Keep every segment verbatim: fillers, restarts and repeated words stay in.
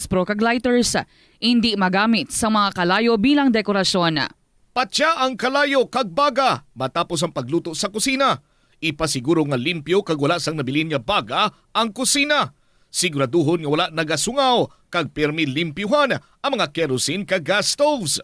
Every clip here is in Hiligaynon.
pro kag lighters. Indi magamit sa mga kalayo bilang dekorasyon. Patya ang kalayo kag baga matapos ang pagluto sa kusina. Ipasiguro nga limpyo kag wala sang nabilin nga baga ang kusina. Siguraduhon nga wala nagasungaw kag pirmi limpyuhan ang mga kerosene kag gas stoves.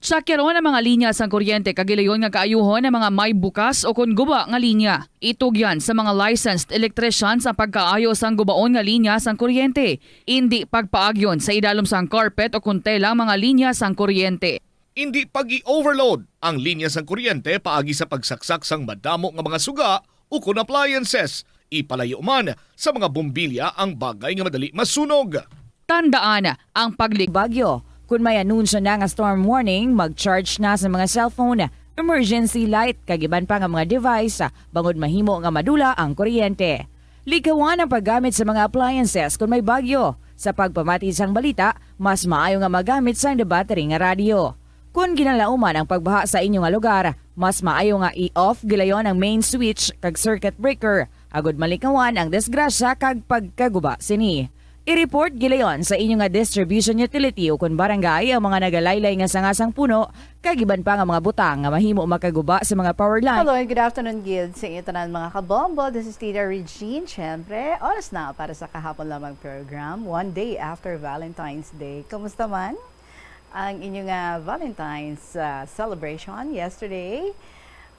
Tsakyaron ang mga linya sang kuryente kag gilayon nga kaayuhon ang mga may bukas o kon guba nga linya. Itugyan sa mga licensed electricians ang pagkaayo sang gubaon nga linya sang kuryente. Indi pagpaagyon sa idalom sang carpet o kon tela ang mga linya sang kuryente. Indi pag-i-overload ang linya sang kuryente paagi sa pagsaksak sang madamo nga mga suga ukon appliances. Ipalayo man sa mga bombilya ang bagay nga madali masunog. Tandaan ang paglig- Bagyo. Kon may anunsyo na nga storm warning, mag-charge na sa mga cellphone, emergency light, kag iban pa nga mga device, bangod mahimo nga madula ang kuryente. Likawan ang paggamit sa mga appliances kon may bagyo. Sa pagpamati sang balita, mas maayo nga magamit sang battery nga radyo. Kon ginalauman ang pagbaha sa inyo nga lugar, mas maayo nga i-off gilayon ang main switch kag circuit breaker, agod malikawan ang disgrasya kag pagkaguba sini. I-report gilayon sa inyo nga distribution utility o kon barangay ang mga nagalaylay nga sanga sang puno kag iban pa nga mga butang nga mahimo makaguba sa mga power line. Hello and good afternoon gid sa inyo tanan, mga kabombo. This is Tita Regine. Siyempre, oras na para sa kahapon lamang program, One Day After Valentine's Day. Kumusta man ang inyo nga Valentine's, ah, celebration yesterday?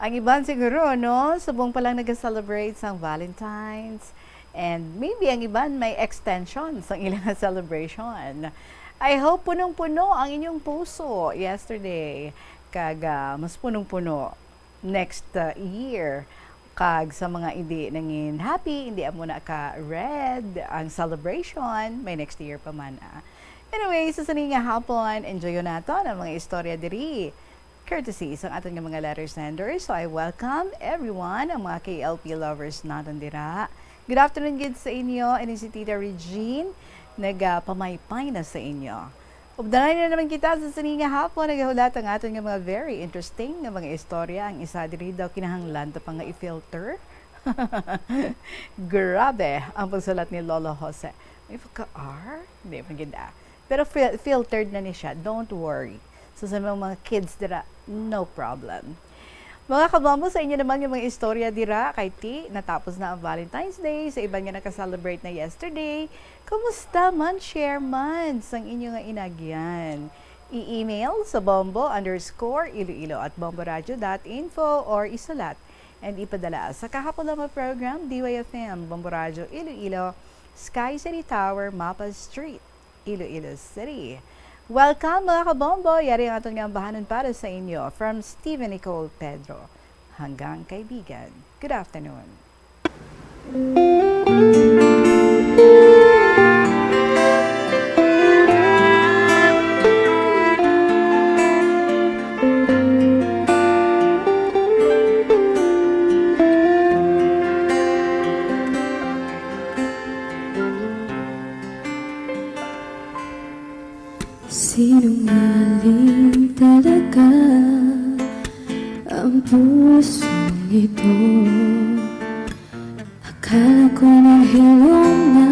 Ang iban siguro, no, subong pa lang nag-celebrate sang Valentine's. And maybe ang iban may extension sang ilang celebration. I hope punong-puno ang inyong puso yesterday. Kag, ah, mas punong-puno next, uh, year. Kag sa mga hindi nangin happy, hindi amo na ka red ang celebration, may next year pa man, ah. Anyway, sa sini nga hapon, enjoy naton ang mga istorya diri. Courtesy sa aton nga mga letter senders. So I welcome everyone, ang mga K L P lovers naton dira. Good afternoon gid sa inyo. Ini si Tita Regine, nagapamaypay na sa inyo. Updanay na naman kita sa sini nga hapon. Nagahulat ang aton nga mga very interesting nga mga istorya. Ang isa diri daw kinahanglan ta pa nga i-filter. Grabe ang pagsulat ni Lolo Jose. May pagka-R? Di man gid, ah. Pero fil-, filtered na ni siya. Don't worry. So, sa mga, mga kids dira, no problem. Mga kabombo, sa inyo naman nga mga istorya dira, kay ti, natapos na ang Valentine's Day, sa iban nga naka-celebrate na yesterday, kumusta man, share man sang inyo nga inagyan. I-email sa bombo underscore iloilo at bomboradio dot info or isulat and ipadala sa kahapon lamang program, D Y F M, Bombo Radio Iloilo, Sky City Tower, Mapa Street, Iloilo City. Welcome, mga kabombo! Yari ang aton nga ambahanon para sa inyo. From Steven Nicole Pedro hanggang kaibigan. Good afternoon. Sinungaling talaga ang pusong ito. Akala ko nahilom na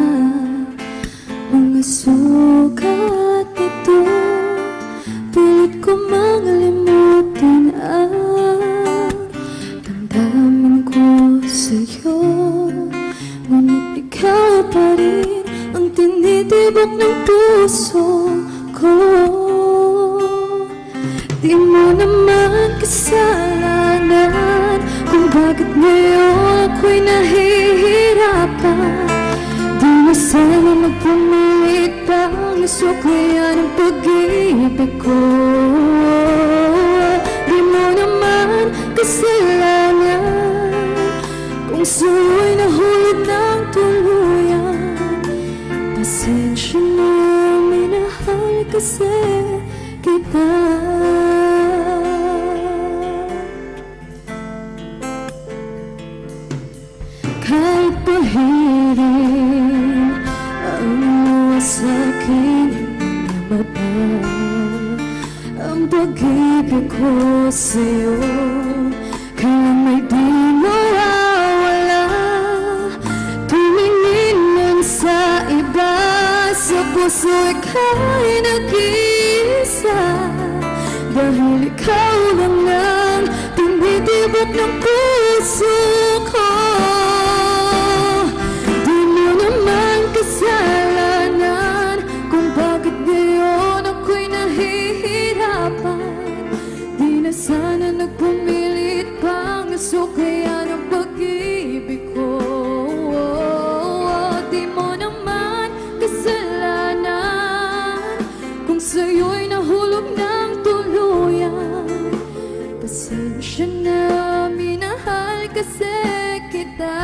mga sugat nito. Pilit ko mang limutin ang damdamin ko sa'yo. Ngunit ikaw pa rin ang tinitibok ng puso ko. Di mo naman kasalanan kung bakit ngayon ako'y nahihirapan. Di na sana magpumilit pang nasuklayan ang pag-ibig ko. Di mo naman kasalanan kung sa'yo'y nahulog ng tuluyan. Pasensya na, minahal kasi kita. Kahit pahirin ang luha sa aking mga mata, ang pag-ibig ko sa'yo kailan may di mawawala. Tumingin man sa iba, sa Puso ika'y nag-iisa, dahil ikaw lang ang tumitibok ng puso ko. Di mo naman kasalanan kung bakit ngayon ako'y nahihirapan. Di na sana nagpumilit pang suklayan ang pag-ibig ko. Di mo naman kasalanan kung sa'yo'y nahulog ng tuluyan. Pasensya na, minahal kasi kita.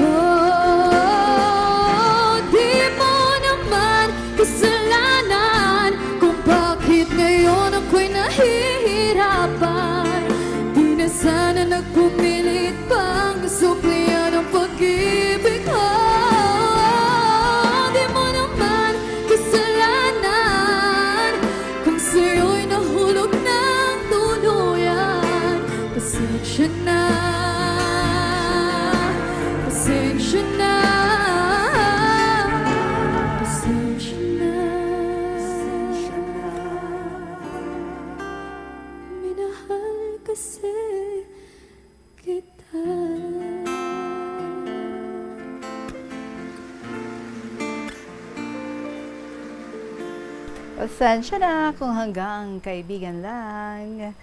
Oh, di mo naman kasalanan kung bakit ngayon ako'y nahihirapan. Di na sana nagpumilit pang suklayan ang pag-ibig ko. Di mo naman kasalanan kung sa'yo'y nahulog ng tuluyan. Pasensya na, pasensya na, pasensya na. Minahal kasi kita. Pasensya na kung hanggang kaibigan lang.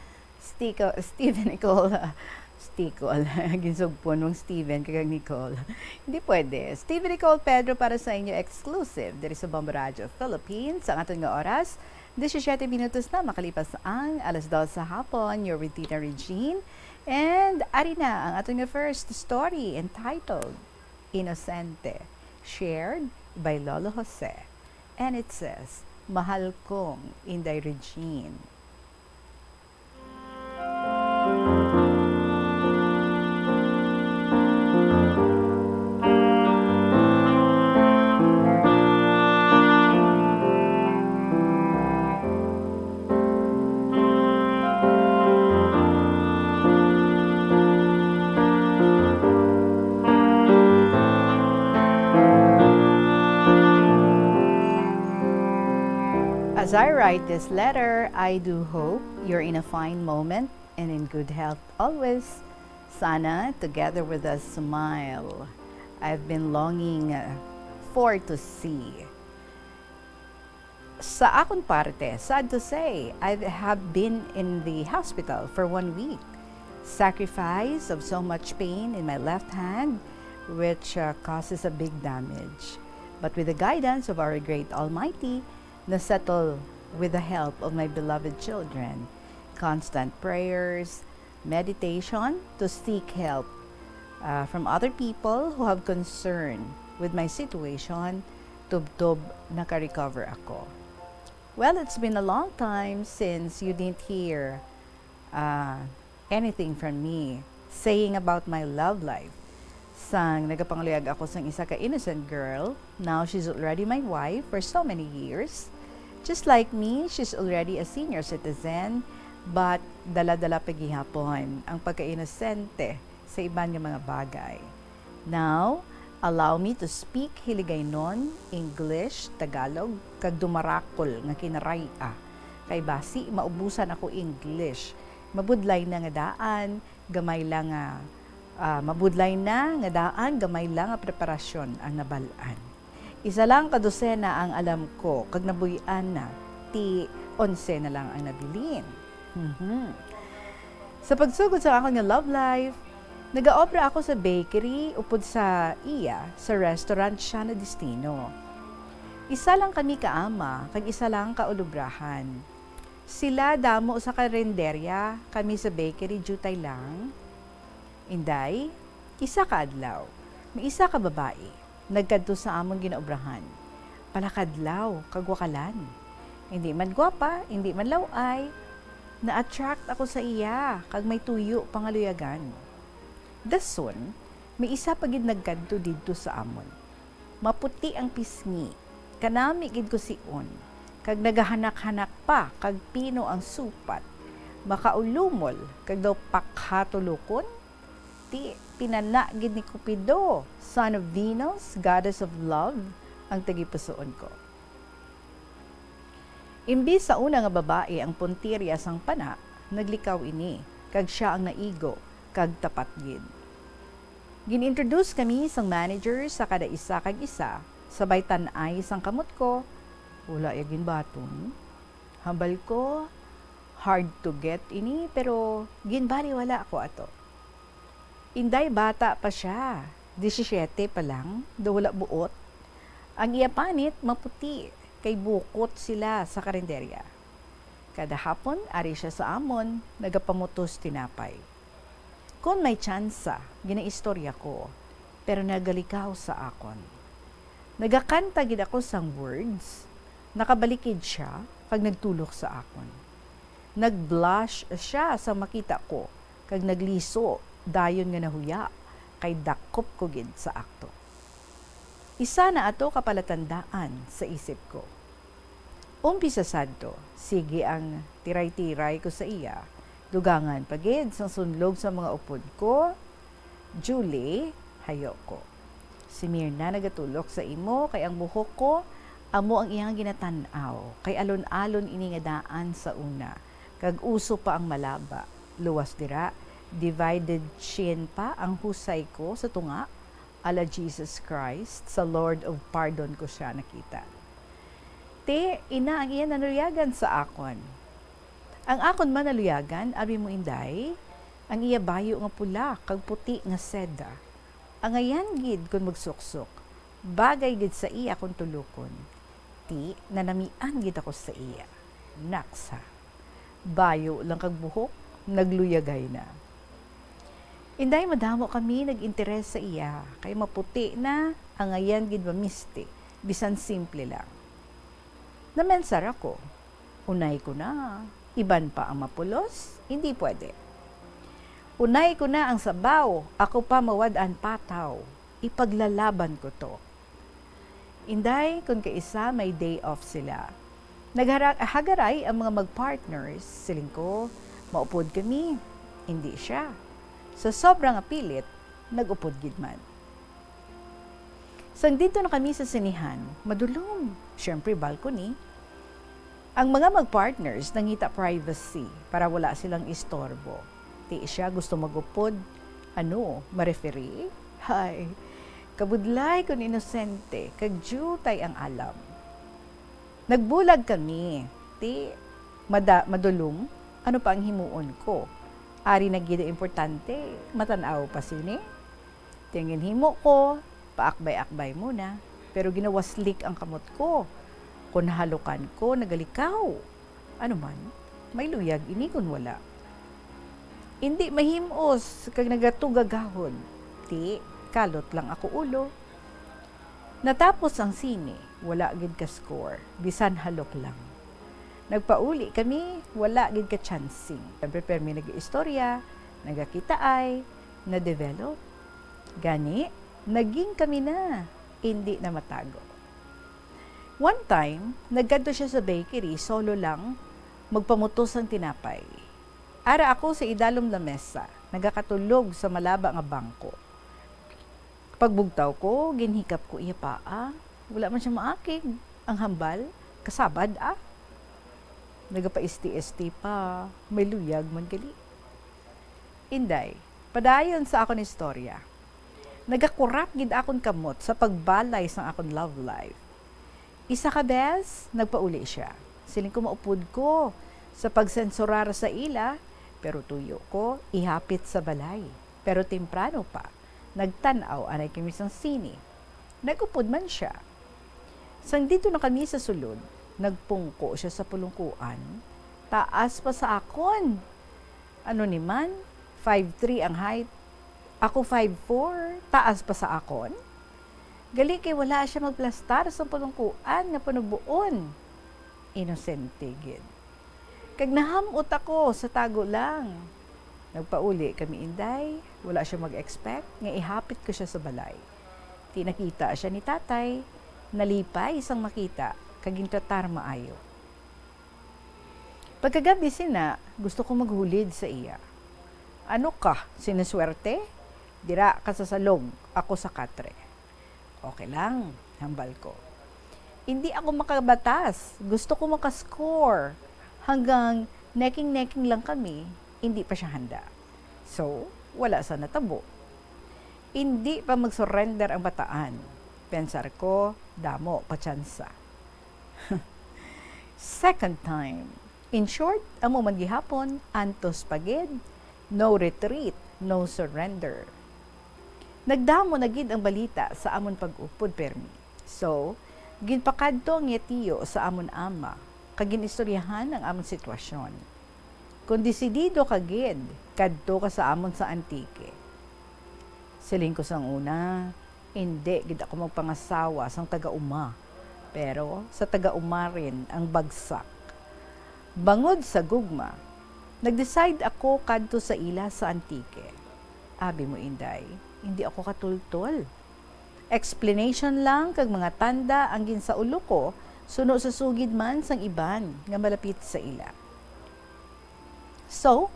Stiko, Steven Nicole, ah, Stikol. Ginsugpon mong Steven kag Nicole. Hindi pwede. Steven Nicole Pedro para sa inyo, exclusive diri sa Bombo Radio Philippines. Ang aton nga oras, disisiete minutos na makalipas ang alas dos sa hapon. You're with Tita Regine. And ari na ang aton nga first story entitled Inosente, shared by Lolo Jose. And it says, "Mahal kong Inday Regine." As I write this letter, I do hope you're in a fine moment and in good health always. Sana together with a smile I've been longing, uh, for to see. Sa akon parte, sad to say, I have been in the hospital for one week. Sacrifice of so much pain in my left hand, which, uh, causes a big damage. But with the guidance of our great Almighty, nasettle with the help of my beloved children. Constant prayers, meditation to seek help, uh, from other people who have concern with my situation, tubtob naka-recover ako. Well, it's been a long time since you didn't hear, uh, anything from me saying about my love life. Sang nagapangluyag ako sang isa ka innocent girl, now she's already my wife for so many years. Just like me, she's already a senior citizen, but dala-dala pa gihapon ang pagka-inosente sa iban nga mga bagay. Now, allow me to speak Hiligaynon, English, Tagalog, kag dumarakol nga Kinaray-a. Kay basi maubusan ako English. Mabudlay na nga daan, gamay lang nga, ah, mabudlay na nga daan, gamay lang nga preparasyon ang nabal-an. Isa lang ka dosena ang alam ko, kag nabuy-an na, ti onse na lang ang nabilin. Mhm. Sa pagsugod sa akon nga love life, nagaobra ako sa bakery upod sa iya sa restaurant siya na destino. Isa lang kami ka ama, kag isa lang ka ulubrahan. Sila damo sa karinderya, kami sa bakery, diutay lang. Inday, isa ka adlaw, may isa ka babayi nagkadto sa amon ginaobrahan. Palakadlaw kag wakalan. Hindi man gwapa, hindi man law-ay, na-attract ako sa iya kag may tuyo pa nga luyagan. Dason, may isa pa gid nagkadto didto sa amon. Maputi ang pisngi, kanami gid ko sion, kag nagahanak-hanak pa kag pino ang supat. Makaulumol kag daw pakhatulokon? Ti, pinana gid ni Cupido, son of Venus, goddess of love, ang tagipusoon ko. Imbis sa una nga babae ang puntirya sang pana, naglikaw ini, kag sia ang naigo, kag tapat gid. Gin-introduce kami sang manager sa kada isa kag isa, sabay tan-ay sang kamot ko, wala ya ginbaton. Hambal ko, hard to get ini, pero ginbaliwala ko ato. Inday, bata pa sia, disisiete pa lang, daw wala buot. Ang iya panit maputi, kay bukot sila sa karinderya. Kada hapon, ari sia sa amon, nagapamutos tinapay. Kon may tsansa, ginaistorya ko, pero nagalikaw sa akon. Nagakanta gid ako sang words, nakabalik gid sia, kag nagtulok sa akon. Nag-blush sia sa makita ko, kag nagliso, dayon nga nahuya, kay dakop ko gid sa akto. Isa na ato ka palatandaan sa isip ko. Umpisa sadto, sige ang tiray-tiray ko sa iya. Dugangan pa gid sang sunlog sa mga upod ko, "Julie, hayo ko. Si Mirna nagatulok sa imo, kay ang buhok ko, amo ang iyang ginatan-aw, kay alon-alon ini nga daan sa una. Kag uso pa ang malaba. Luwas dira, divided chin pa ang husay ko sa tunga. Ala Jesus Christ, sa Lord of Pardon ko sia nakita." Ti, ina ang iya naluyagan sa akon. Ang akon man naluyagan, abi mo, Inday, ang iya bayo nga pula kag puti nga seda. Angayan gid kon magsuksok, bagay gid sa iya kon tulokon. Ti, nanamian gid ako sa iya. Naksa. Bayo lang kag buhok, nagluyagay na. Inday, madamo kami nag-interes sa iya, kay maputi na, angayan gid mamisti, bisan simple lang. Namensar ako. Unay ko na, iban pa ang mapulos, hindi pwede. Unay ko na ang sabaw, ako pa mawad-an pataw. Ipaglalaban ko to. Inday, kon kaisa may day off sila. Naghara-, hagaray ang mga mag-partners, siling ko, maupod kami. Hindi siya. Sa sobra nga pilit, nag-upod gid man. Sang didto na kami sa sinehan, madulom. Siyempre, balcony. Ang mga mag-partners nangita privacy para wala silang istorbo. Ti siya gusto magupod, ano, ma-referee? Hay, kabudlay kon inosente, kag diutay ang alam. Nagbulag kami, ti mada-, madulom, ano pa ang himuon ko? Ari na gid ang importante, matan-aw pa sini. Ti ang ginhimo ko, paakbay-akbay muna, pero ginawaslik ang kamot ko. Kon nahalukan ko, nagalikaw. Ano man, may luyag ini kon wala. Indi mahim-os kag nagatugagahon. Ti, kalot lang ako ulo. Natapos ang sine, wala gid ka score, bisan halok lang. Nagpauli kami, wala gid ka chancing. Siyempre, permi nag-istorya, nagakitaay, na-develop. Gani, naging kami na, indi na matago. One time, nagkadto siya sa bakery, solo lang, magpamutos sang tinapay. Ara ako sa idalom lamesa, nagakatulog sa malaba nga bangko. Pagbugtaw ko, ginhikap ko iya paa. Wala man siya maakig. Ang hambal, kasabad, ah. Nagapaisti-isti pa, may luyag man gali. Inday, padayon sa akon istorya. Nagakurap gid akon kamot sa pagbalay sang akon love life. Isa ka bes, nagpauli siya. Siling ko, maupod ko sa pagsensurar sa ila, pero tuyo ko, ihapit sa balay. Pero temprano pa, nagtan-aw anay kami sang sine. Nag-upod man sia. Sang didto na kami sa sulod, nagpungko sia sa pulungkuan, taas pa sa akon. Ano ni man, five three ang height, ako five four, taas pa sa akon. Gali kay wala siya magplastar sang pulungkuan nga panuboon. Inosente gid. Kag naham-ot ako sa tago lang. Nagpauli kami, Inday. Wala siya mag-expect nga ihapit ko siya sa balay. Ti nakita siya ni Tatay, nalipay sang makita, kag gintratar maayo. Pagkagabi sina, gusto ko maghulid sa iya. "Ano ka, siniswerte? Dira ka sa salog, ako sa katre." "Okay lang," hambal ko. "Hindi ako makabatas. Gusto ko makascore." Hanggang neking-neking lang kami, hindi pa siya handa. So, wala sa natabo. Hindi pa mag-surrender ang bataan. Pensar ko, damo pa tsansa. Second time. In short, amo man gihapon, antos pa gid, no retreat, no surrender. Nagdamo na gid ang balita sa amon pag-upod permi. So, ginpakadto ang iya tiyo sa amon ama, kag gin-istoryahan ang amon sitwasyon. "Kon desidido ka gid, kadto ka sa amon sa Antique." Siling ko sang una, "Indi gid ako magpangasawa sang taga-uma, pero sa taga-uma rin ang bagsak." Bangod sa gugma, nag-decide ako kadto sa ila sa Antique. Abi mo, Inday, hindi ako katultol. Explanation lang kag mga tanda ang ginsaulo ko suno sa sugid man sang iban nga malapit sa ila. So,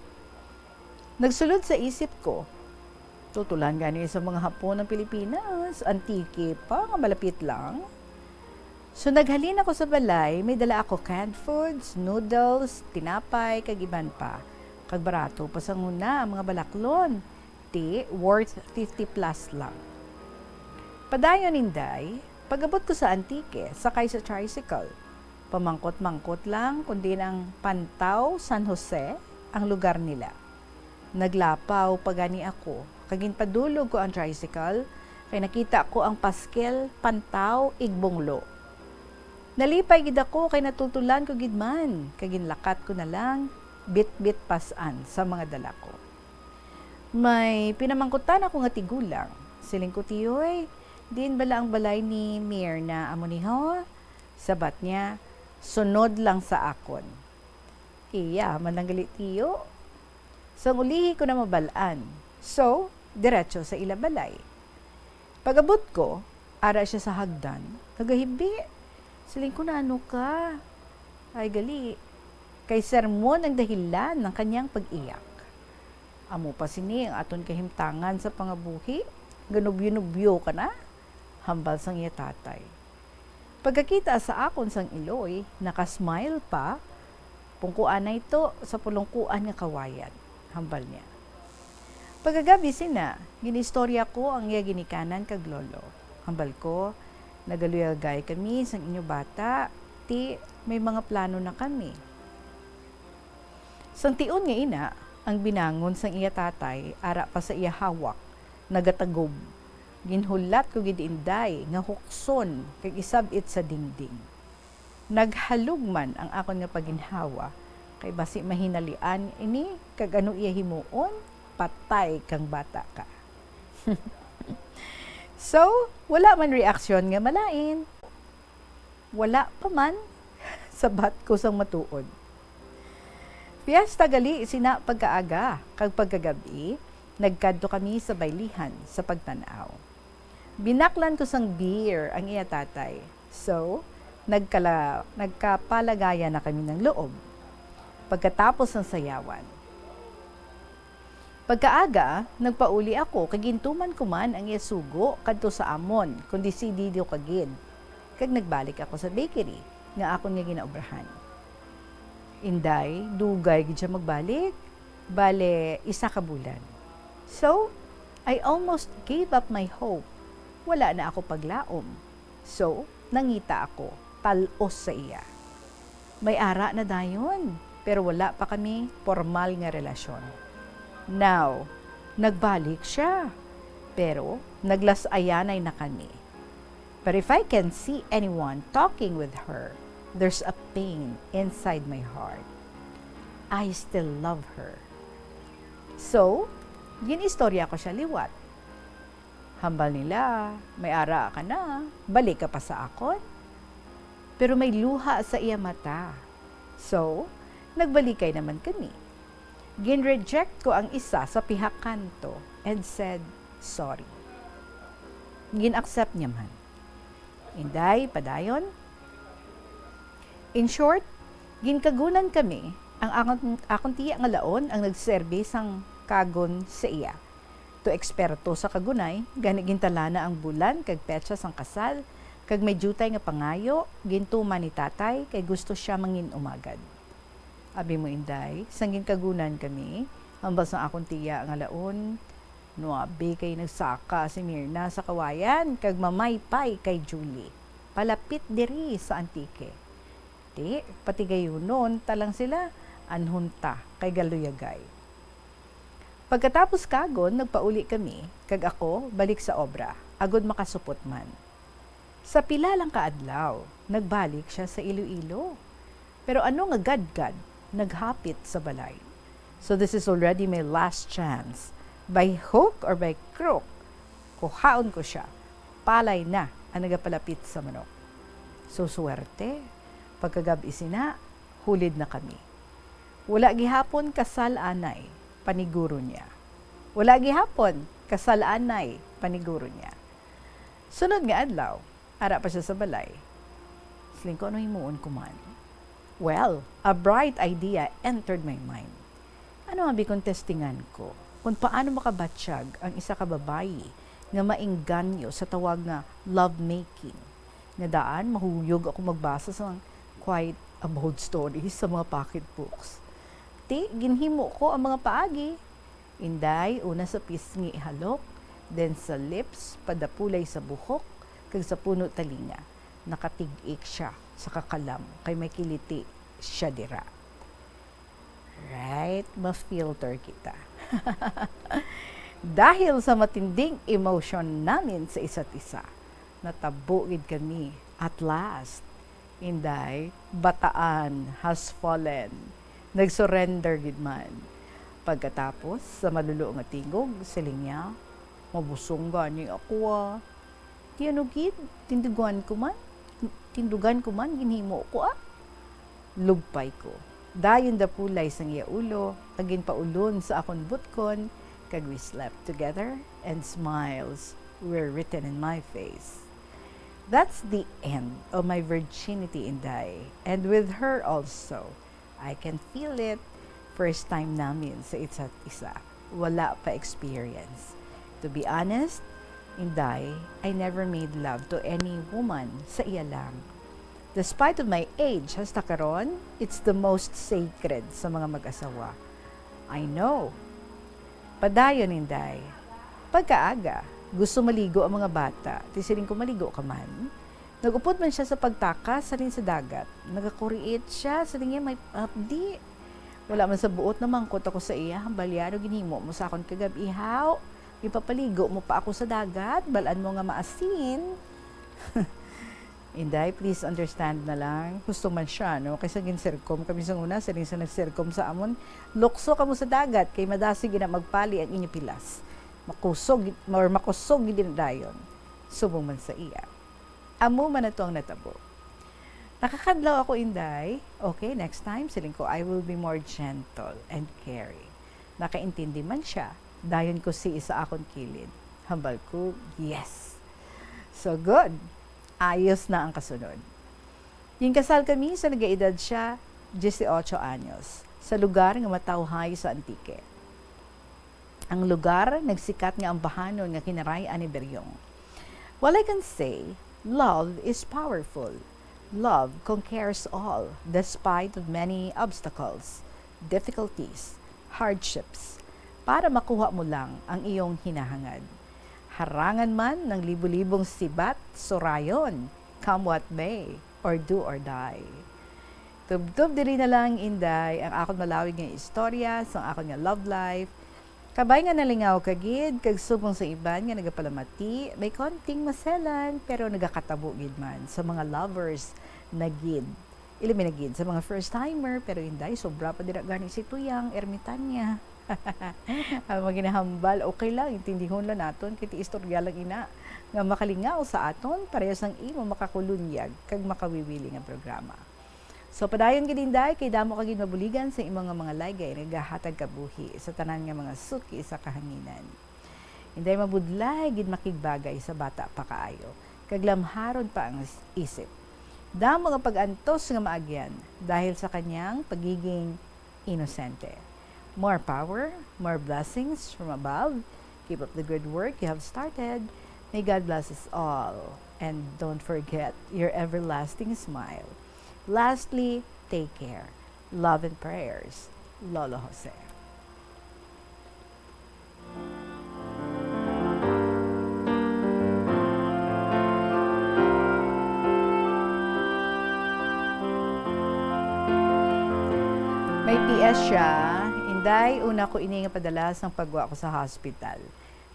nagsulod sa isip ko, "Tutulan gani sa mga Hapon ang Pilipinas, Antique pa nga malapit lang." So, naghalin ako sa balay, may dala ako canned foods, noodles, tinapay, kag iban pa. Kag barato pa sang una ang mga balaklon, ti worth fifty plus lang. Padayon, Inday, pag-abot ko sa Antique, sakay sa tricycle. Pamangkot-mangkot lang, kundi ang Pantaw, San Jose, ang lugar nila. Naglapaw pa gani ako, kag ginpadulog ko ang tricycle, kay nakita ko ang paskel, Pantaw, Igbonglo. Nalipay gid ako, kay natultulan ko gid man, kag ginlakat ko na lang, bitbit pas-an sa mga dala ko. May pinamangkutan ako nga tigulang. Siling ko, "Tiyoy, diin bala ang balay ni Mirna amo ni ho?" Sabat niya, "Sunod lang sa akon." Iya man ang gali, tiyo. Sang ulihi ko na mabal-an. So, diretso sa ila balay. Pag-abot ko, ara siya sa hagdan, nagahibi. Siling ko, "Naano ka?" Ay, gali, kay sermon ang dahilan ng kanyang pag-iyak. "Amo pa sini ang aton kahimtangan sa pangabuhi, ganubyo-nubyo ka na," hambal sang iya tatay. Pagkakita sa akon sang iloy, nakasmile pa, "Pungkuan na ito sa pulungkuan nga kawayan," hambal niya. Pagkagabi sina, ginistorya ko ang iya ginikanan kag lolo. Hambal ko, "Nagaluyagay kami sang inyo bata, ti may mga plano na kami." Sang tion nga ina, ang binangon sang iya tatay ara pa sa iya hawak, nagatagob. Ginhulat ko gid, Inday, nga hukson kag isab-it sa dingding. Naghalog man ang akon nga paginhawa, kay basi mahinalian ini, kag ano iya himuon, patay kang bata ka. So, wala man reaksyon nga malain. "Wala pa man," sabat ko sang matuod. Fiesta gali sina pagkaaga, kag pagkagab-i, nagkadto kami sa baylihan sa pagtan-aw. Binaklan ko sang beer ang iya tatay. So, nagkala-, nagkapalagayan na kami ng loob. Pagkatapos ng sayawan, pagkaaga, nagpauli ako kag gintuman ko man ang iya sugo kadto sa amon, kon desidido ka gid. Kag nagbalik ako sa bakery nga akon nga ginaobrahan. Inday, dugay gid siya magbalik. Bale, isa ka bulan. So, I almost gave up my hope. Wala na ako paglaom. So, nangita ako, tal-os sa iya. May ara na dayon, pero wala pa kami pormal nga relasyon. Now, nagbalik siya, pero naglas-ayanay na kami. But if I can see anyone talking with her, there's a pain inside my heart. I still love her. So, ginistorya ko siya liwat. Hambal nila, "May ara ka na, balik ka pa sa akon?" Pero may luha sa iya mata. So, nagbalikay naman kami. Gin-reject ko ang isa sa pihakanto and said, "Sorry." Gin-accept niya man. Inday, padayon. In short, ginkagunan kami, ang akon, akon tiya nga laon ang nagserbi sang kagon sa iya. To eksperto sa kagunay, gani gintalana ang bulan kag petsa sang kasal, kag may diutay nga pangayo, gintuman ni tatay kay gusto sia mangin-umagad. Abi mo, Inday, sang ginkagunan kami, hambal sang akon tiya nga laon, nuabi kay nagsaka si Mirna sa kawayan kag mamaypay kay Julie, palapit diri sa Antique. Ti, patigayunon ta lang sila, anhon ta kay galuyagay. Pagkatapos kagon, nagpauli kami, kag ako balik sa obra, agod makasupot man. Sa pila lang ka adlaw, nagbalik sia sa Iloilo. Pero ano nga gadgad, naghapit sa balay. So this is already my last chance. By hook or by crook, kuhaon ko sia. Palay na ang nagapalapit sa manok. So suwerte, pagkagab-i sina, hulid na kami. Wala gihapon kasal anay, paniguro niya. Wala gihapon kasal anay, paniguro niya. Sunod nga adlaw, ara pa sia sa balay. Siling ko, "Ano himuon ko man?" Well, a bright idea entered my mind. Ano abi kung testingan ko kung paano makabatyag ang isa ka babayi nga maengganyo sa tawag nga lovemaking? Nga daan, mahuyog ako magbasa sa quite a bold stories sa mga pocket books. Ti, ginhimo ko ang mga paagi. Inday, una sa pisngi halok, then sa lips, padapulay sa buhok, kag sa puno talinga. Nakatig-ik sia sa kakalam, kay may kiliti sia dira. Right? Ma-filter kita. Dahil sa matinding emosyon namin sa isa't isa, natabo gid kami at last. Inday, bataan has fallen. Nag-surrender gid man. Pagkatapos sa malulo nga tingog, siling niya, "Mabusong gani ako, ah. Ti ano gid, tindugan ko man, tindugan ko man, ginhimo ko, ah." Lugpay ko. Dayon dapulay sang iya ulo, kag ginpaulon sa akon butkon, kag we slept together, and smiles were written in my face. That's the end of my virginity, Inday, and with her also. I can feel it. First time namin sa isa't isa. Wala pa experience. To be honest, Inday, I never made love to any woman sa iya lang. Despite of my age, hasta karon, it's the most sacred sa mga mag-asawa. I know. Padayon, Inday. Pagkaaga, gusto maligo ang mga bata. Ti siling ko, "Maligo ka man?" Nag-upod man sia sa pagtakas halin sa dagat. Nagakuriit sia, siling niya, "May abdi." Wala man sa buot, namangkot ako sa iya, "Hambal ya, ano ginhimo mo sa akon kagab-i, haw? Ginpapaligo mo pa ako sa dagat, bal-an mo nga maasin." Inday, please understand na lang. Husto man sia, no? Kaysa ginsirkom kami sa una, siling sa nagsirkom sa amon, "Lukso kamo sa dagat, kay madasig ina magpali ang inyo pilas. Makusog, or makusog gid na dayon." Subong man sa iya. Amo man ato ang natabo. Nakakadlaw ako, Inday. Okay, next time, siling ko, "I will be more gentle and caring." Nakaintindi man sia, dayon ko si sa akon kilid. Hambal ko, "Yes." So, good. Ayos na ang kasunod. Ginkasal kami sa nagaedad sia, dieciocho anyos, sa lugar nga matawhay sa Antique. Ang lugar nagsikat nga ambahanon nga kinaray-an ni Beryong. Well, I can say, love is powerful. Love conquers all, despite of many obstacles, difficulties, hardships, para makuha mo lang ang iyong hinahangad. Harangan man ng libo-libong sibat, surayon, come what may, or do or die. Tubtob diri na lang, Inday, ang akon malawig nga istorya sang akon nga love life. Kabay nga nalingaw ka gid, kag subong sa iban nga nagapalamati, may konting maselan, pero nagakatabo gid man sa mga lovers na gid. Ilabi na gid sa mga first timer, pero Inday, sobra pa dira gani si Tuyang Ermitania. Ang mga ginahambal, okay lang, intindihon lang naton, kay ti istorya lang ina nga makalingaw sa aton, pareho sang imo makakulunyag kag makawiwili nga programa. So, padayon gid, Inday, kay damo ka gid mabuligan sa imo nga mga laygay nagahatag kabuhi sa tanan nga mga suki sa kahanginan. Inday, mabudlay gid makigbagay sa bata pa kaayo, kag lamharon pa ang is-, isip. Damo nga pag-antos nga maagyan dahil sa kanyang pagiging inosente. More power, more blessings from above. Keep up the good work you have started. May God bless us all. And don't forget your everlasting smile. Lastly, take care. Love and prayers, Lolo Jose. May P S siya. Inday, una ko ini nga padala sang pagwa ko sa hospital.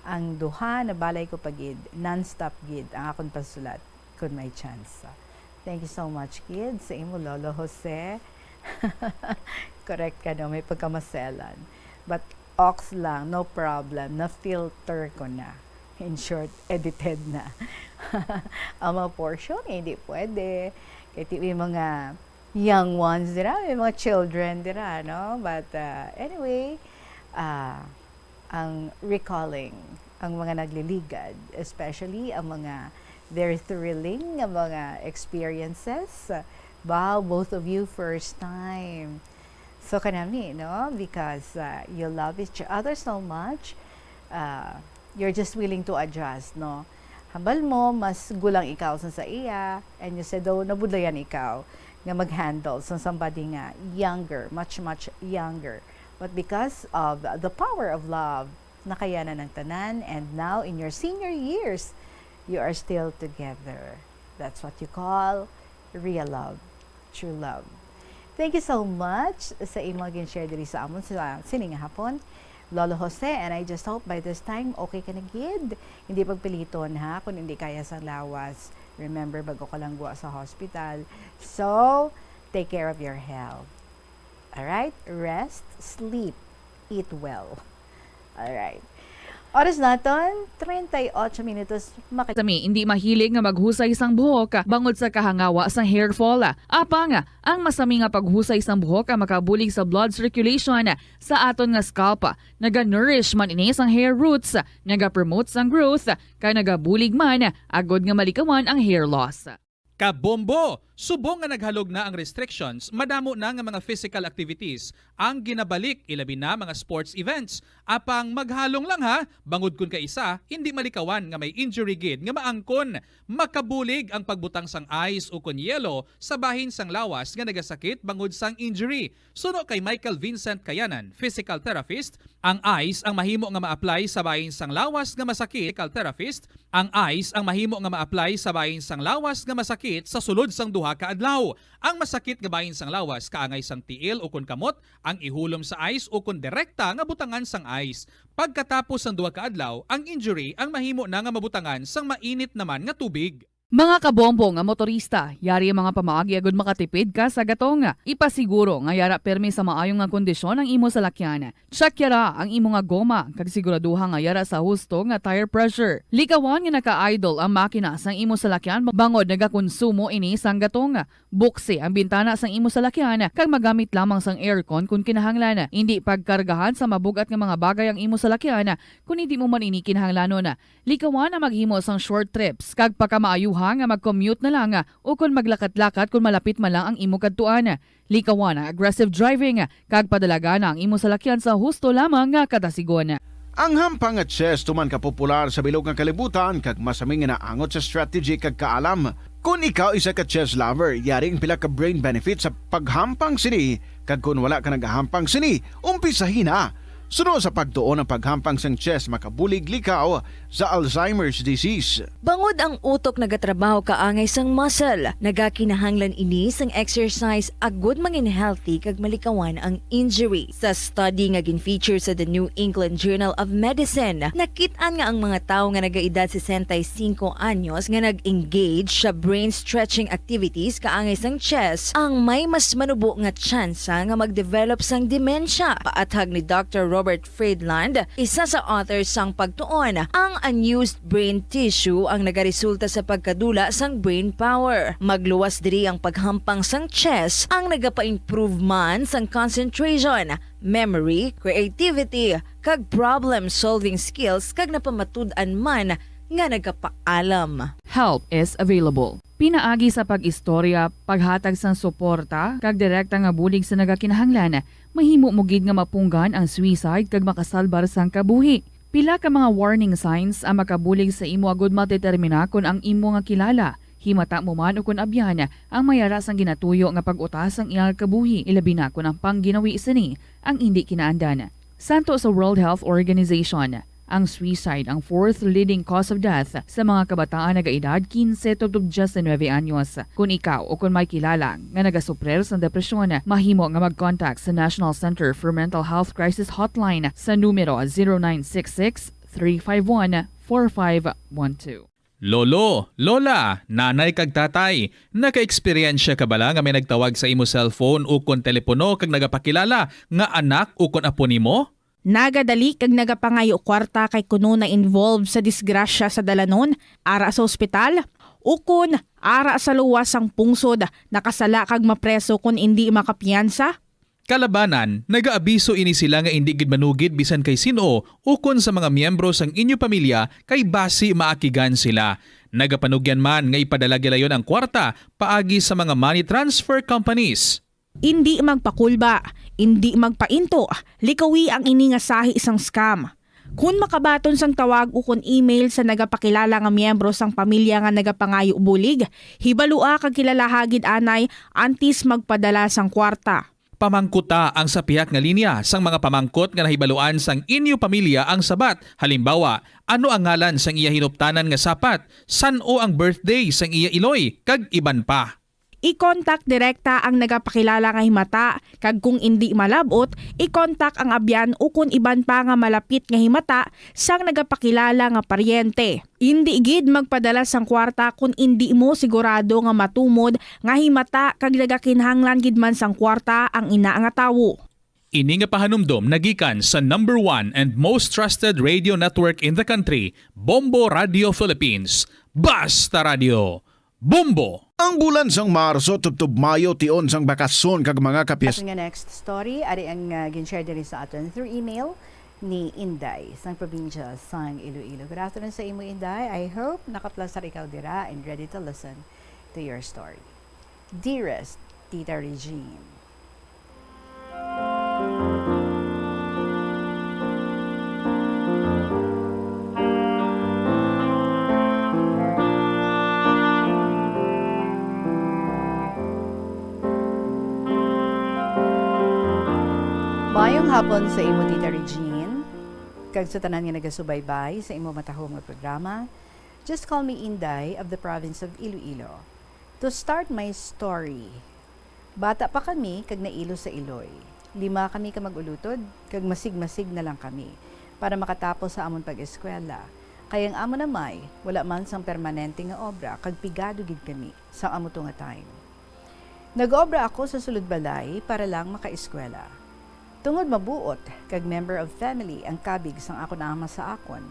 Ang duha, nabalay ko pa gid, non-stop gid ang akon pagsulat, kun may chance. Thank you so much, kid, sa imo, Lolo Jose. Correct ka, no? May pagkamaselan. But, ox lang, no problem. Na-filter ko na. In short, edited na. Ang mga portion, eh, hindi pwede. Kaya ti-, may mga young ones dira, may mga children dira, no? But, uh, anyway, uh, ang recalling, ang mga nagliligad, especially ang mga very thrilling nga mga experiences. Wow, both of you first time. So kanami, no? Because, uh, you love each other so much, uh, you're just willing to adjust, no? Hambal mo, mas gulang ikaw sa, sa iya, and you said, "Oh, nabudlayan ikaw nga mag-handle sa somebody nga younger, much, much younger." But because of the power of love, nakayanan ang tanan, and now in your senior years, you are still together. That's what you call real love, true love. Thank you so much sa imo gin-share diri sa amon sa sining hapon, Lolo Jose, and I just hope by this time okay ka na gid. Hindi pagpiliton, ha, kung hindi kaya sang lawas. Remember, bago ka lang gwa sa hospital. So, take care of your health. Alright? Rest, sleep, eat well. Alright. Oras naton, treinta y ocho minutos. Maka- Sami, hindi mahilig nga maghusay sang buhok bangod sa kahangawa sang hair fall. Apang, ang masami nga paghusay sang buhok ang makabulig sa blood circulation sa aton nga scalp. Naga-nourish man ini sang hair roots, naga-promote sang growth, kag nagabulig man agud nga malikawan ang hair loss. Kabombo! Subong nga naghalog na ang restrictions, madamo na nga mga physical activities ang ginabalik, ilabi na mga sports events. Apang maghalong lang ha, bangod kun kaisa, hindi malikawan nga may injury gid nga maangkon. Makabulig ang pagbutang sang ice ukon yelo sa bahin sang lawas nga nagasakit bangod sang injury. Suno kay Michael Vincent Kayanan, physical therapist, ang ice ang mahimo nga ma-apply sa bahin sang lawas nga masakit. Physical therapist, ang ice ang mahimo nga ma-apply sa bahin sang lawas nga masakit sa sulod sang duha ka adlaw. Ang masakit nga bahin sang lawas kaangay sang tiil ukon kamot ang ihulom sa ice ukon direkta nga butangan sang ice. Pagkatapos sang duha ka adlaw, ang injury ang mahimo na nga mabutangan sang mainit naman nga tubig. Mga kabombo nga motorista, yari ang mga pamaagi agud makatipid ka sa gatong. Ipasiguro nga yara pirmi sa maayo nga kondisyon ang imo salakyan. Check yara ang imo nga goma, kag siguraduha nga yara sa husto nga tire pressure. Likawan nga naka-idle ang makina sang imo salakyan bangod nagakonsumo ini sang gatong. Buksi ang bintana sang imo salakyan kag magamit lamang sang aircon kon kinahanglan. Indi pagkargahan sa mabug-at nga mga bagay ang imo salakyan kon hindi mo man ini kinahanglanon. Likawan ang maghimo sang short trips, kag pakamaayuha nga mag-commute na lang, o kon maglakat-lakat kon malapit man lang ang imo kadtuan. Likawan ang aggressive driving, kag padalagan ang imo salakyan sa husto lamang nga kadasigon. Ang hampang nga chess tuman ka popular sa bilog nga kalibutan kag masami nga naangot sa strategy kag kaalam. Kon ikaw isa ka chess lover, yari ang pila ka brain benefits sa paghampang sini, kag kon wala ka nagahampang sini, umpisahi na. Suno sa pagtuon, ang paghampang sang chess makabulig likaw sa Alzheimer's disease. Bangod ang utok nagatrabaho kaangay sang muscle, nagakinahanglan ini sang exercise agud mangin healthy kag malikawan ang injury. Sa study nga gin-feature sa The New England Journal of Medicine, nakit-an nga ang mga tawo nga nagaedad sesenta y cinco anyos nga nag-engage sa brain stretching activities kaangay sang chess ang may mas manubo nga tsansa nga mag-develop sang demensya. Paathag ni Doctor Robert Friedland, isa sa author sang pagtuon, ang unused brain tissue ang nagaresulta sa pagkadula sang brain power. Magluwas diri ang paghampang sang chess, ang nagapa-improve man sang concentration, memory, creativity, kag problem-solving skills, kag napamatud-an man nga nagapaalam. Help is available. Pinaagi sa pag-istorya, paghatag sang suporta, kag direkta nga bulig sa nagakinahanglan, mahimo mo gid nga mapunggan ang suicide kag makasalbar sang kabuhi. Pila ka mga warning signs ang makabulig sa imo agud madetermina kon ang imo nga kilala, himata mo man ukon abyan, ang may ara sang ginatuyo nga pag-utas sang iyang kabuhi, ilabi na kon ang pangginawi sini ang indi kinaandan. Santo sa World Health Organization, ang suicide ang fourth leading cause of death sa mga kabataan nagaedad kinse tubtob diyes nuebe anyos. Kon ikaw o kon may kilala nga nagasuprir sang depresyon, mahimo nga mag-contact sa National Center for Mental Health Crisis Hotline sa numero zero nine six six, three five one, four five one two. Lolo, lola, nanay kag tatay, naka-eksperyensya ka bala nga may nagtawag sa imo cellphone ukon telepono kag nagapakilala nga anak ukon apo nimo? Nagadali kag nagapangayo kwarta kay kuno na-involve sa disgrasya sa dalanon, ara sa ospital, ukon ara sa luwas sang pungsod, nakasala kag mapreso kon indi makapiyansa? Kalabanan, nagaabiso ini sila nga indi gid manugid bisan kay sin-o ukon sa mga miyembro sang inyo pamilya kay basi maakigan sila. Nagapanugyan man nga ipadala gilayon ang kwarta paagi sa mga money transfer companies. Indi magpakulba, indi magpainto, likawi ang ini nga sahi sang scam. Kon makabaton sang tawag ukon email sa nagapakilala nga miyembro sang pamilya nga nagapangayo bulig, hibalua kag kilalaha gid anay antes magpadala sang kwarta. Pamangkuta ang sa pihak nga linya sang mga pamangkot nga nahibaluan sang inyo pamilya ang sabat, halimbawa, ano ang ngalan sang iya hinuptanan nga sapat, san-o ang birthday sang iya iloy, kag iban pa. I-contact direkta ang nagapakilala nga himata, kag kung indi malab-ot, i-contact ang abyan ukon iban pa nga malapit nga himata sang nagapakilala nga paryente. Indi gid magpadala sang kwarta kon indi mo sigurado nga matumod nga himata kag nagakinahanglan gid man sang kwarta ang ina nga tawo. Ini nga pahanumdom nagikan sa number one and most trusted radio network in the country, Bombo Radio Philippines. Basta Radio, Bombo! Ang bulan sang Marso tubtob Mayo tion sang bakasyon kag mga kapies. Aton nga next story, ari ang, ah, gin-share diri sa aton through email ni Inday sang probinsya sang Iloilo. Good afternoon sa imo, Inday. I hope nakaplastar ikaw dira and ready to listen to your story. Dearest Tita Regine. Maayong hapon sa imo, Tita Regine, kag sa tanan nga nagasubaybay sa imo matahom nga programa, Just Call Me Inday of the province of Iloilo. To start my story, bata pa kami kag nailo sa iloy. Lima kami ka mag-ulutod, kag masig-masig na lang kami para makatapos sa amon pag-eskwela. Kay ang amon amay wala man sang permanente nga obra, kag pigado gid kami sang amo to nga time. Nag-obra ako sa sulod balay para lang makaeskwela. Tungod mabuot kag member of family ang kabig sang akon ama sa akon,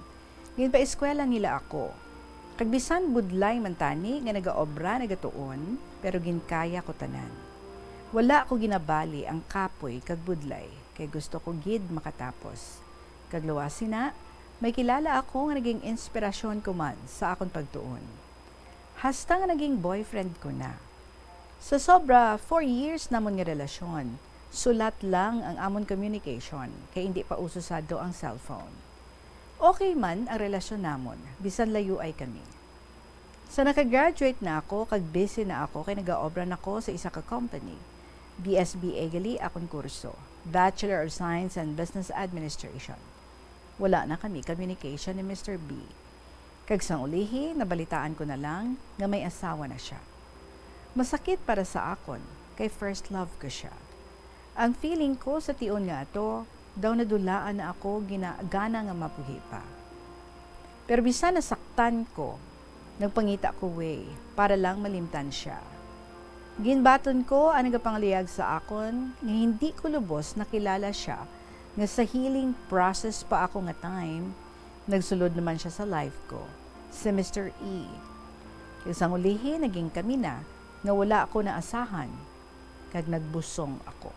ginpaeskwela nila ako. Kag bisan budlay man tani nga nagaobra nagatuon, pero ginkaya ko tanan. Wala ko ginabali ang kapoy kag budlay, kay gusto ko gid makatapos. Kag luwas sina, may kilala ako nga naging inspirasyon ko man sa akon pagtuon. Hasta nga naging boyfriend ko na. Sa sobra four years namon nga relasyon, sulat lang ang amon communication kay indi pa uso sadto ang cellphone. Okay man ang relasyon namon, bisan layuay kami. Sa naka-graduate na ako kag busy na ako kay nagaobra na ko sa isa ka company. B S B A gali akon kurso, Bachelor of Science and Business Administration. Wala na kami communication ni Mister B. Kag sang ulihi, nabalitaan ko na lang nga may asawa na siya. Masakit para sa akon, kay first love ko siya. Ang feeling ko sa tion nga ato, daw nadulaan na ako gina-, gana nga mabuhi pa. Pero bisan nasaktan ko, nagpangita ko way para lang malimtan siya. Ginbaton ko ang nagapangaluyag sa akon nga hindi ko lubos nakilala siya nga sa healing process pa ako nga time, nagsulod naman siya sa life ko, si Mister E. Kag sang ulihi, naging kami na nga wala ako naasahan, kag nagbusong ako.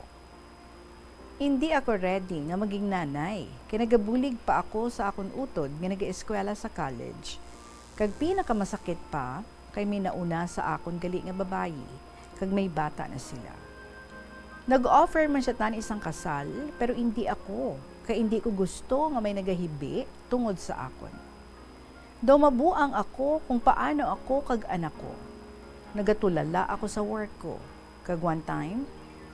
Indi ako ready nga maging nanay, kay nagabulig pa ako sa akon utod nga nagaeskwela sa college. Kag pinakamasakit pa, kay may nauna sa akon gali nga babayi, kag may bata na sila. Nag-offer man siya tani sang kasal, pero indi ako, kay indi ko gusto nga may nagahibi tungod sa akon. Daw mabuang ako kung paano ako kag anak ko. Nagatulala ako sa work ko, kag one time,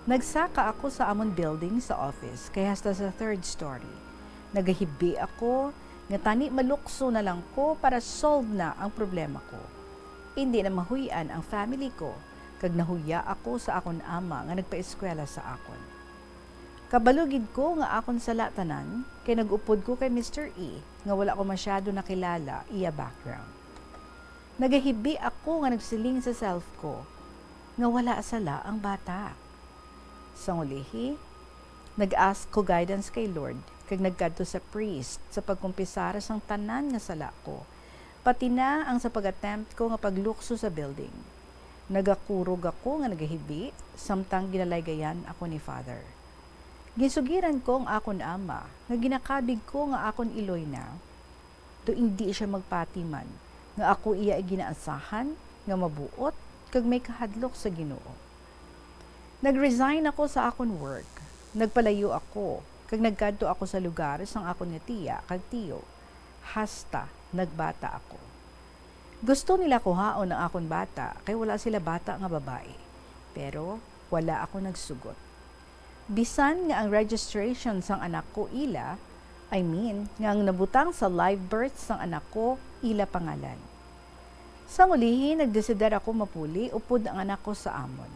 nagsaka ako sa amon building sa office, kay hasta sa third story. Nagahibi ako nga tani malukso na lang ko para solve na ang problema ko. Indi na mahuy-an ang family ko, kag nahuya ako sa akon ama nga nagpaeskwela sa akon. Kabalo gid ko nga akon sala tanan, kay nag-upod ko kay Mister E nga wala ko masyado nakilala iya background. Nagahibi ako nga nagsiling sa self ko nga wala sala ang bata. Sang ulihi, nag-ask ko guidance kay Lord, kag nagkadto sa priest sa pagkumpisar sang tanan nga sala ko, pati na ang sa pag-attempt ko nga paglukso sa building. Nagakurog ako nga nagahibi, samtang ginalaygayan ako ni Father. Ginsugiran ko ang akon ama nga ginakabig ko nga akon iloy na, daw indi siya magpatiman nga ako iya ginaasahan nga mabuot kag may kahadlok sa Ginoo. Nag-resign ako sa akon work, nagpalayo ako, kag nagkadto ako sa lugar sang akon nga tiya kag tiyo, hasta nagbata ako. Gusto nila kuhaon ang akon bata, kay wala sila bata nga babayi, pero wala ako nagsugot. Bisan nga ang registration sang anak ko ila, I mean, nga ang nabutang sa live birth sang anak ko ila pangalan. Sang ulihi, nagdesider ako mapuli upod ang anak ko sa amon.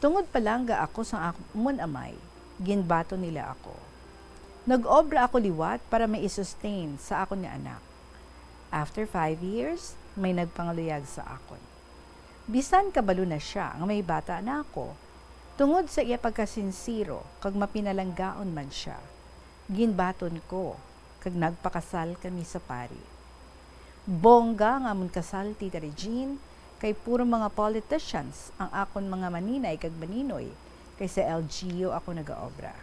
Tungod palangga ako sang amon amay, ginbaton nila ako. Nag-obra ako liwat para mai-sustain sa akon nga anak. After five years, may nagpangaluyag sa akon. Bisan kabalo na sia nga may bata na ako, tungod sa iya pagkasinsero kag mapinalanggaon man sia, ginbaton ko kag nagpakasal kami sa pari. Bongga ang amon kasal, Tita Regine, kay puro mga politicians ang akon mga maninay kag maninoy, kay sa L G U ako nagaobra.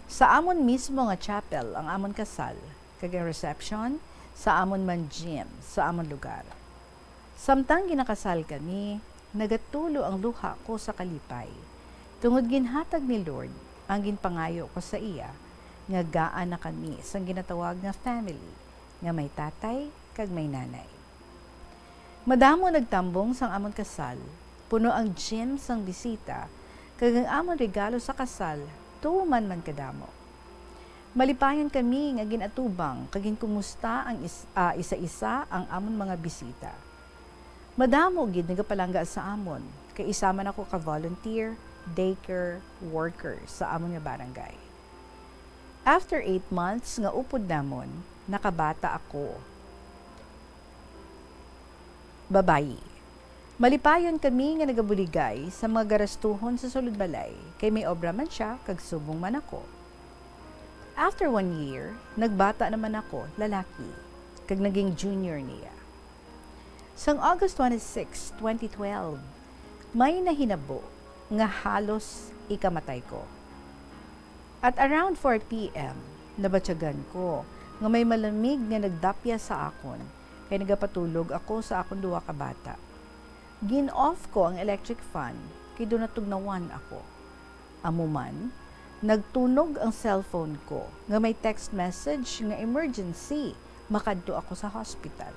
Sa amon mismo nga chapel ang amon kasal, kag ang reception sa amon man gym sa amon lugar. Samtang ginakasal kami, nagatulo ang luha ko sa kalipay, tungod ginhatag ni Lord ang ginpangayo ko sa iya, nga gaan na kami sang ginatawag nga family, nga may tatay kag may nanay. Madamo nagtambong sang amon kasal, puno ang gym sang bisita, kag ang amon regalo sa kasal tuman man kadamo. Malipayon kami nga gin-atubang kag ginkumusta ang is-, ah, isa-isa ang amon mga bisita. Madamo gid nagapalangga sa amon, kay isa man ako ka volunteer daycare worker sa amon nga barangay. After eight months nga upod namon, nakabata ako. Babayi. Malipayon kami nga nagabuligay sa mga garastuhon sa sulod balay, kay may obra man sia kag subong man ako. After one year, nagbata naman ako, lalaki, kag naging junior niya. Sang August twenty-six, twenty twelve, may nahinabo nga halos ikamatay ko. At around four P M, nabatyagan ko nga may malamig nga nagdapya sa akon, kay nagapatulog ako sa akon duha ka bata. Gin-off ko ang electric fan, kay daw natugnawan ako. Amo man, nagtunog ang cellphone ko nga may text message nga emergency, makadto ako sa hospital.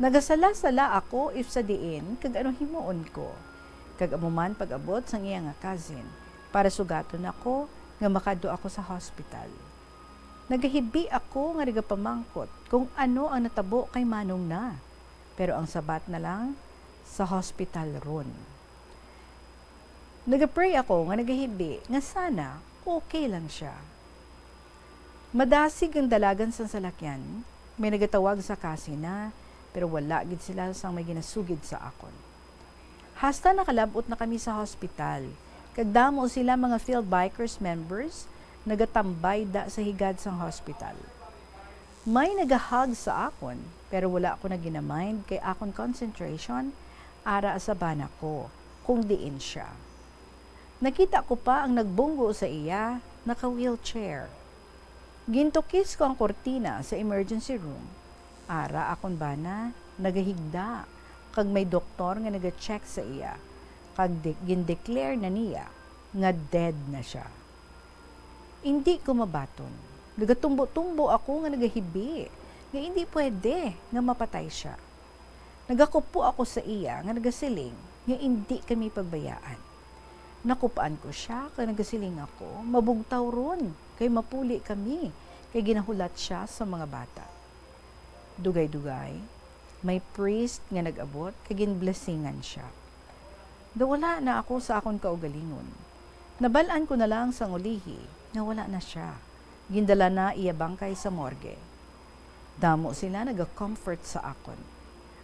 Nagasala-sala ako if sa diin kag ano himuon ko. Kag amo man pag-abot sang iya nga cousin para sugaton ako nga makadto ako sa hospital. Nagahibi ako nga nagapamangkot kung ano ang natabo kay Manong na, pero ang sabat na lang, "Sa hospital ron." Nagapray ako nga nagahibi nga sana okay lang siya. Madasig ang dalagan sang salakyan, may nagatawag sa cousin na, pero wala gid sila sang may ginasugid sa akon. Hasta nakalab-ot na kami sa hospital, kag damo sila mga Field Bikers members nagatambay da sa higad sang hospital. May nagahag sa akon, pero wala ko na ginamind kay akon concentration ara sa bana ko, kung diin sia. Nakita ko pa ang nagbunggo sa iya, naka-wheelchair. Gintukis ko ang kurtina sa emergency room. Ara akon bana, nagahigda, kag may doktor nga naga-check sa iya, kag de-, gindeclare na niya nga dead na sia. Indi ko mabaton. Nagatumbo-tumbo ako nga nagahibi nga indi pwede nga mapatay sia. Nagakupo ako sa iya nga nagasiling nga indi kami pagbayaan. Nakup-an ko sia kag nagasiling ako, "Mabugtaw ron, kay mapuli kami," kay ginahulat sia sa mga bata. Dugay-dugay, may priest nga nag-abot kag ginblessingan sia. Daw wala na ako sa akon kaugalingon. Nabal-an ko na lang sang ulihi nga wala na sia. Gindala na iya bangkay sa morgue. Damo sila naga-comfort sa akon.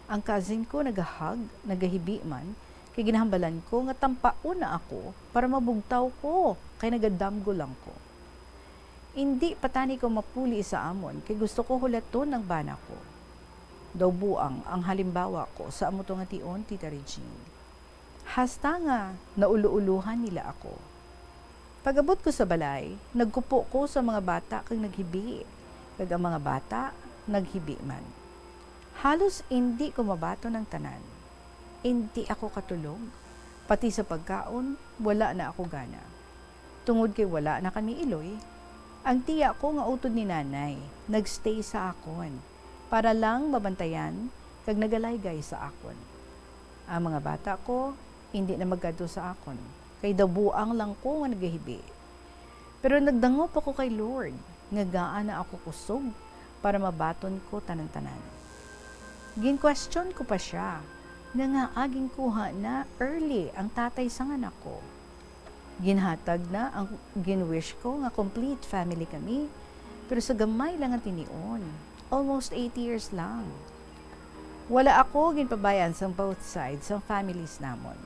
Ang cousin ko nagahag, nagahibi man, kay ginahambalan ko nga tampaon na ako para mabugtaw ko, kay nagadamgo lang ko. Indi pa tani ko mapuli sa amon, kay gusto ko hulaton ang bana ko. Daw buang ang halimbawa ko sa amo to nga tion, Tita Regine. Hasta nga naulo-ulohan nila ako. Pag-abot ko sa balay, nagkupo ko sa mga bata kag naghibi, kag ang mga bata naghibi man. Halos indi ko mabaton ang tanan. Indi ako katulog, pati sa pagkaon, wala na ako gana. Tungod kay wala na kami iloy, ang tiya ko nga utod ni nanay nagstay sa akon para lang mabantayan kag nagalaygay sa akon. Ang mga bata ko indi na magkadto sa akon, kay daw buang lang ko nga nagahibi. Pero nagdangop ako kay Lord nga ngaa na ako kusog para mabaton ko tanan-tanan. Gin-question ko pa sia nga ngaa ginkuha na early ang tatay sang anak ko. Ginhatag na ang gin-wish ko nga complete family kami, pero sa gamay lang ang tinion, almost eight years lang. Wala ako ginpabayaan sang both sides sang families namon.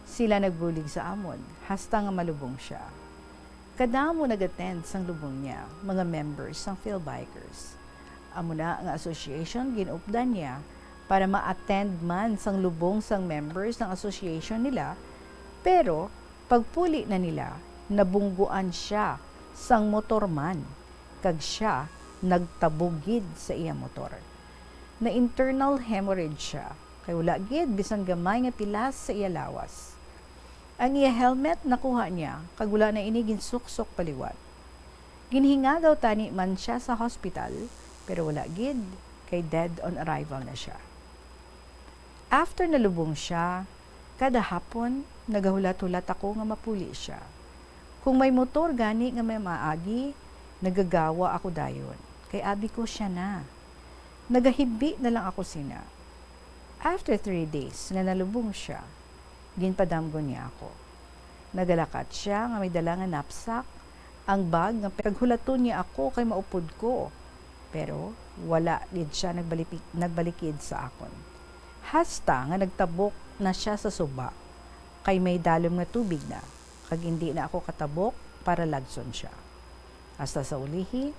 Sila nagbulig sa amon hasta nga malubong sia. Kadamo nag-attend sang lubong niya, mga members sang Philbikers. Amo na nga association gin-updan niya para ma-attend man sang lubong sang members sang association nila, pero pagpuli na nila, nabungguan sia sang motorman, kag sia nagtabog gid sa iya motor. Na-internal hemorrhage sia, kay wala gid bisan gamay nga pilas sa iya lawas. Ang iya helmet nakuha niya, kag wala na ini ginsuksok pa liwat. Ginhingagaw tani man sia sa hospital, pero wala gid, kay dead on arrival na sia. After nalubong sia, kada hapon nagahulat-hulat ako nga mapuli sia. Kung may motor gani nga may maagi, nagagawa ako dayon, kay abi ko sia na. Nagahibi na lang ako sina. After three days nga nalubong sia, ginpadamgon niya ako. Nagalakat sia nga may dala nga knapsack, ang bag nga paghulaton niya ako kay maupod ko. Pero wala gid sia nagbalipi-, nagbalikid sa akon. Hasta nga nagtabok na sia sa suba, kay may dalom nga tubig na, kag indi na ako katabok para lagson sia. Hasta sa ulihi,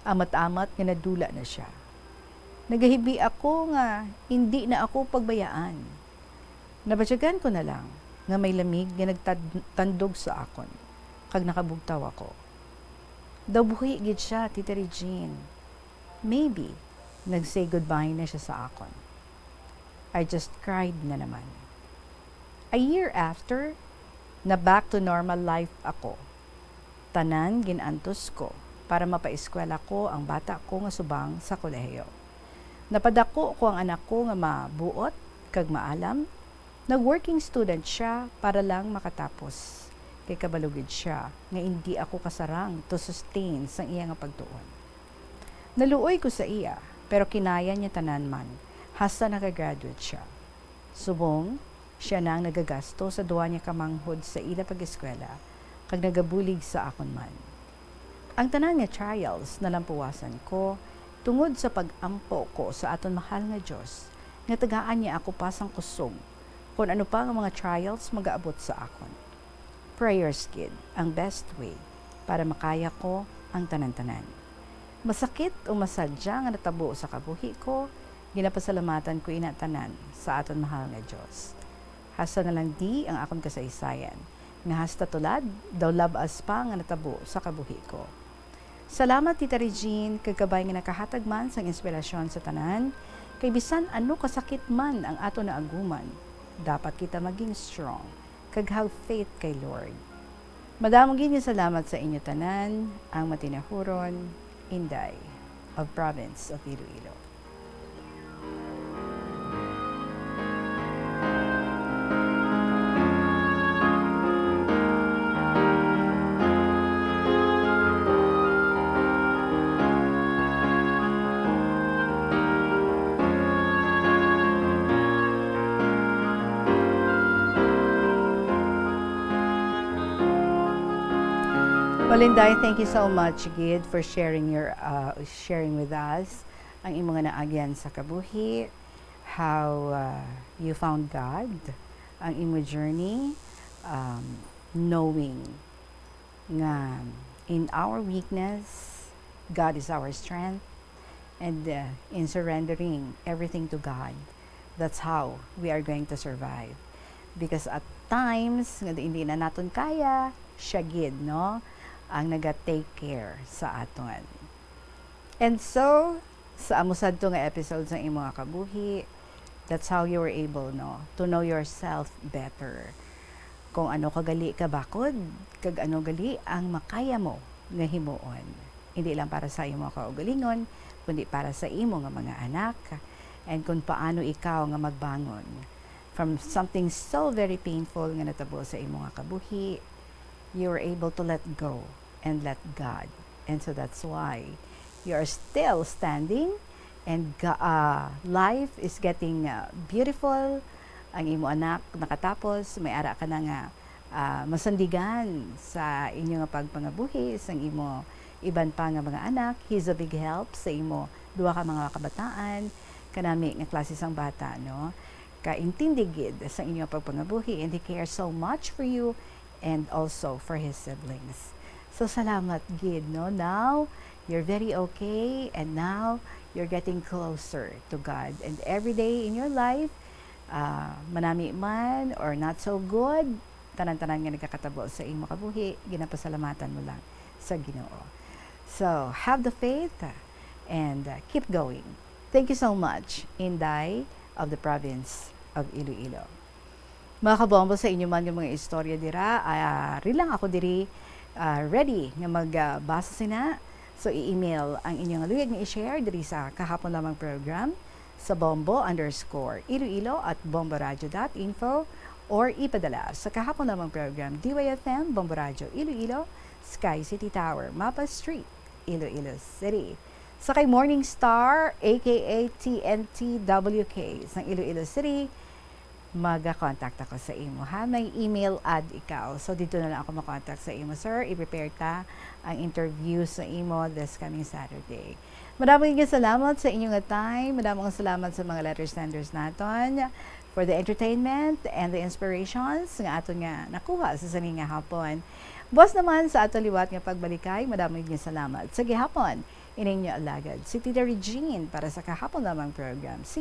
amat-amat nga nadula na sia. Nagahibi ako nga indi na ako pagbayaan. Nabatyagan ko na lang nga may lamig nga nagtad-, tandog sa akon, kag nakabugtaw ako. Daw buhi gid sia, Tita Regine. Maybe, nag-say goodbye na sia sa akon. I just cried na naman. A year after, na back to normal life ako. Tanan gin-antos ko para mapaeskwela ko ang bata ko nga subang sa kolehiyo. Napadako ko ang anak ko nga mabuot kag maalam. Nag-working student sia para lang makatapos, kay kabalo gid sia nga indi ako kasarang to sustain sang iya nga pagtuon. Naluoy ko sa iya, pero kinaya niya tanan man, hasta naka-graduate sia. Subong, sia na ang nagagasto sa duha niya ka manghod sa ila pag-eskwela, kag nagabulig sa akon man. Ang tanan nga trials nalampuwasan ko tungod sa pag-ampo ko sa aton mahal nga Dios, nga tagaan niya ako pa sang kusog kon ano pa nga mga trials magaabot sa akon. Prayers gid ang best way para makaya ko ang tanan-tanan. Masakit o masadya nga natabo sa kabuhi ko, ginapasalamatan ko ina tanan sa aton mahal nga Dios. Hasta na lang di ang akon kasaysayan, nga hasta tulad daw lab-as pa nga natabo sa kabuhi ko. Salamat, Tita Regine, kag kabay nga nakahatag man sang inspirasyon sa tanan, kay bisan ano kasakit man ang aton naaguman, dapat kita maging strong kag have faith kay Lord. Madamo gid nga salamat sa inyo tanan, ang matinahuron, Inday of Province of Iloilo. Well, Inday, thank you so much gid for sharing your, uh, sharing with us ang imo nga naagyan sa kabuhi, how, uh, you found God, ang imo journey, um, knowing nga in our weakness, God is our strength, and, uh, in surrendering everything to God, that's how we are going to survive. Because at times nga hindi na naton kaya, siya gid, no, ang naga-take care sa aton. And so, sa amo sadto nga episode sang imo nga kabuhi, that's how you were able, no, to know yourself better. Kung ano ka gali kabakod, kag ano gali ang makaya mo nga himuon. Hindi lang para sa imo kaugalingon, kundi para sa imo nga mga anak, and kung paano ikaw nga magbangon from something so very painful nga natabo sa imo nga kabuhi, you were able to let go and let God. And so that's why you are still standing, and ga-, ah, life is getting, ah, beautiful. Ang imo anak nakatapos, may ara ka na nga, ah, masandigan sa inyo nga pagpangabuhi, sang imo iban pa nga mga anak. He's a big help sa imo duha ka mga kabataan, kanami nga klase sang bata, no? Kaintindi gid sa inyo pagpangabuhi, and he cares so much for you and also for his siblings. So, salamat gid, no? Now, you're very okay, and now you're getting closer to God. And every day in your life, ah, manami man or not so good, tanan-tanan nga nagakatabo sa imo kabuhi, ginapasalamatan mo lang sa Ginoo. So, have the faith and, uh, keep going. Thank you so much, Inday of the Province of Iloilo. Mga kabombo, sa inyo man nga mga istorya dira, ah, ari lang ako diri, ah, ready nga magbasa sina. So, i-email ang inyong luyag nga i-share diri sa Kahapon Lamang Program sa bombo underscore iloilo at bomboradio dot info or ipadala sa Kahapon Lamang Program, D Y F M, Bombo Radio Iloilo, Sky City Tower, Mapa Street, Iloilo City. Sa kay Morning Star, A K A T N T W K, sang Iloilo City, maga-contact ako sa imo, ha? May email ad ikaw. So, dito na lang ako makontak sa imo, sir. I-prepare ta ang interview sa imo this coming Saturday. Madamo nga salamat sa inyo nga time. Madamo nga salamat sa mga letter senders naton for the entertainment and the inspirations nga aton nga nakuha sa sini nga hapon. Buwas naman sa aton liwat nga pagbalikay, madamo nga salamat. Sa gihapon, ining inyo alagad, si Tita Regine para sa Kahapon Lamang Program. See you